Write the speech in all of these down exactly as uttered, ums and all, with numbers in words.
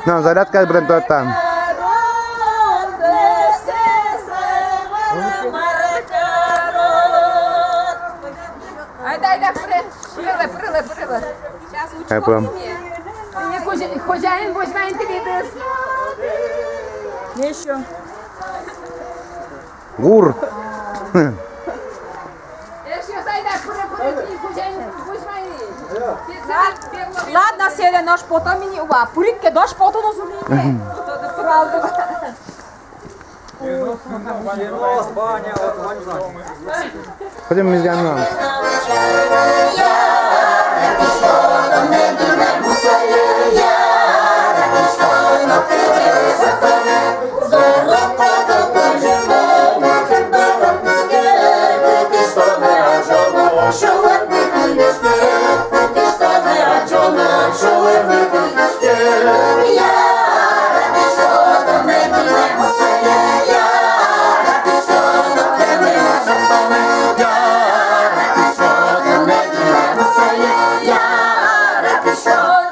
На, зарядка, блин, то там. Айда, айда, пыры, пыры, пыры, пыры. Сейчас учком. Ай, прям. Хозя-, хозяин возьмаен тӥледыз. Ещё. Гур. Ладно, Селя, нош потом ини уба. Пырид ке, нош потом узули. Сразу. Пойдём, мизган.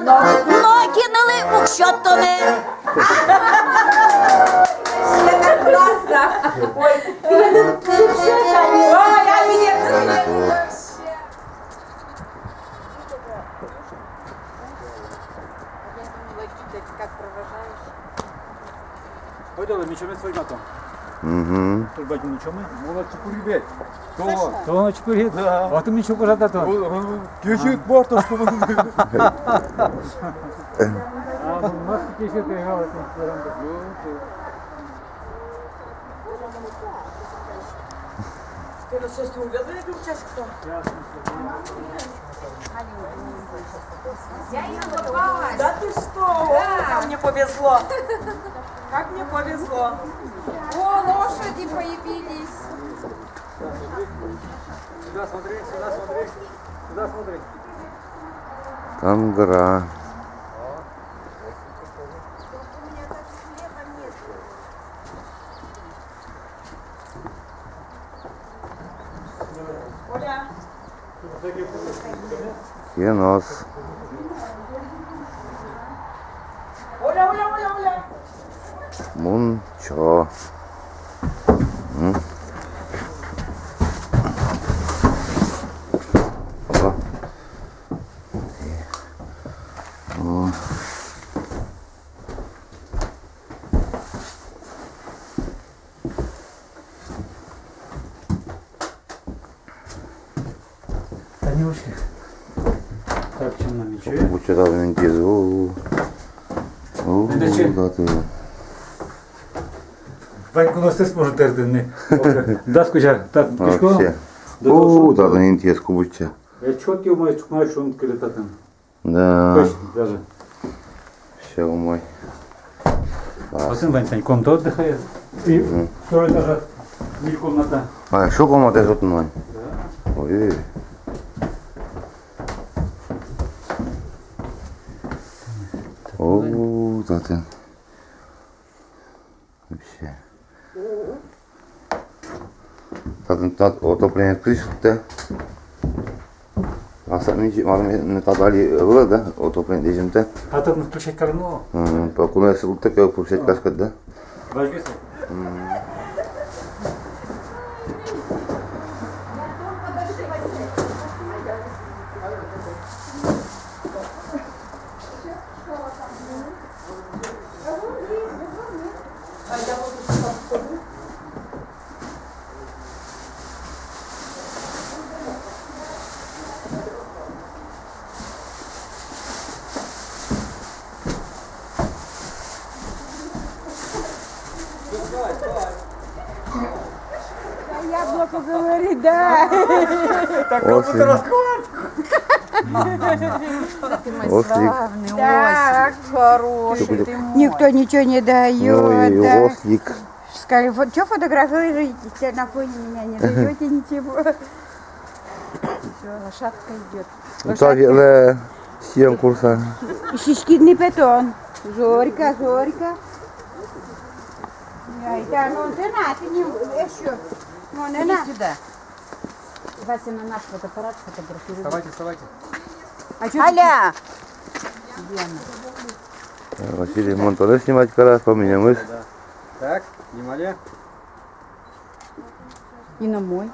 Нокинлы уг сётоме. Классно. Ой, ой, а мне... Ой, да, ничего не стоит на том. Мгм. Только ничего мы. Мула чупури бе. То, то чупури. Да. А ты ничего кожа да то. Кешит морто, что мы. А, ну, маски кешит, я говорю, там. Ты на шесть увидел, я говорю, часик сам. Я не улыбалась. Да ты что? Да. Ой, как мне повезло. Как мне повезло. О, лошади появились. Сюда смотри, сюда смотри, сюда смотри. Кангра. Кенос. Мунчо. М. Опа. О. Танюшка. Так, чем нам ещё? Уча там интез. О, о, это чем? Да ты. Вань кулостэс может эрдын. Дас куча, так, вообще. О, да, да, интез кубуча. Я чётко мой чукмай шунт кыле татын. Да. Точно, даже. Всё, умой. Класс. Вот он, Вань, тань комната отдыха. И второй этаж, выль комната. А, ещё комната есть вот, Вань. Да. Ой. О, татын. Вообще. Татын, тат-, отопление крышта. А сами же, мар, не, не та дали, э, да, отопление дежим-то. А татын включать кароно? М, по куна сылтык включать кароно, да? Вазьгес. М. Яблоко говорит, да. Так как будто расклад. Ты мой славный, да, ослик. Хороший ты мой. Никто ничего не даёт, да. Ой, ослик. Сказали, вот чё фотографируете на фоне меня, не даёте ничего. Всё, лошадка идёт. Лошадка. Сиён курса. Сиськид ни пе тон. Зорька, Зорька. Яй, да, ну, ты на, ты не, ещё. Ну, не на. Иди сюда. Вася на наш фотоаппарат фотографирует. Вставайте, вставайте. А чё ты... Аля! Где она? Василий, мон тонэ снимать каро, со мынэмыз. Так, внимание. И на мой.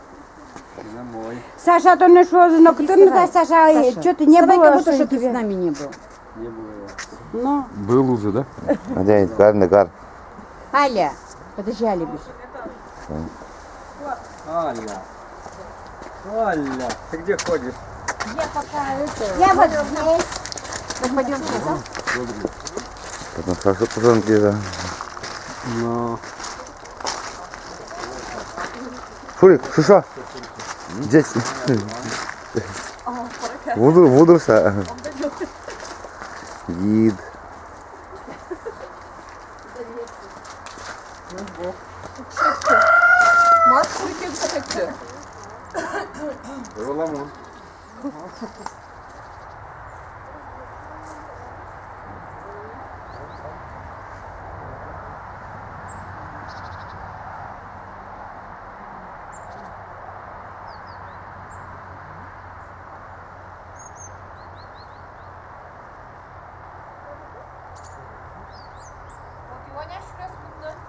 И на мой. Саша, тонэ шуозы но, кытын та Саша, э, чё ты не был, как будто что ты с нами не был. Не было его. Ну. Был уже, да? А, да, кар, да, кар. Аля, подожди, Аля, бежи. Аля. Аля, ты где ходишь? Я пока это... Я вот здесь. Ну, пойдём туда. Потом хорошо пацанки, да. Ну. Шурик, шуша. Здесь. Вудур, вудурса. Гид. Мар шурикед сокетчы. Роламон.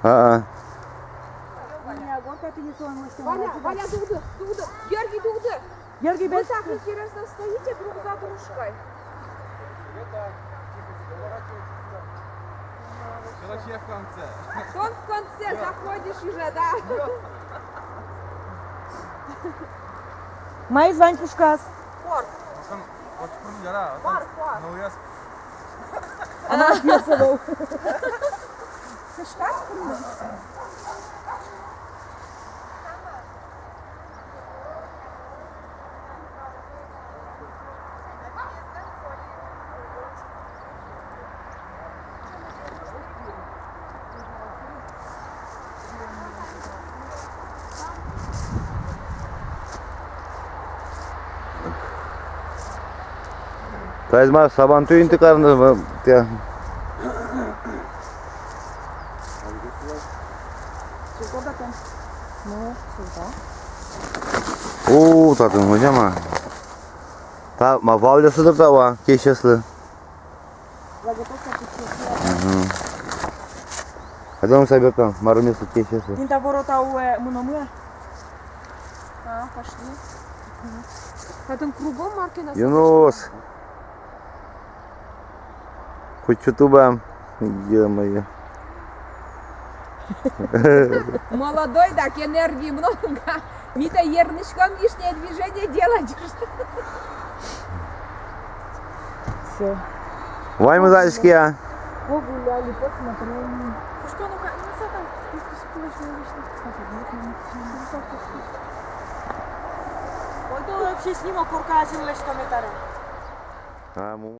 А-а. Валя, Валя, дугды, дугды. Георгий, дугды. Георгий, вы так интересно стоите друг за дружкой. Короче, я в конце. Он в конце, заходишь уже, да. Маиз вань пушказ. Корт. Корт, корт. Она отбился, да. Кышкаське. Таиз ма Сабантуй инты карыны, тя. О, татын возьма. Та ма валъёслы дыр та ва, кесьёслы. Мгм. Адям саберта, мармеслы кесьёслы. Инта ворота улэ мыномы. А, пошли. Татын кругом маркина. Юнус. Кучу тубам. Ё-моё. Молодой, так энергии много. Ми та йырмыськом, лишнее движение делать. Всё. Ваньмыз адӟиське-а? Погуляли, посмотрели. Пушкану ка, ну, сатан. Ой, то вообще снимок, корка азьын лэсьтом ветло. А, му-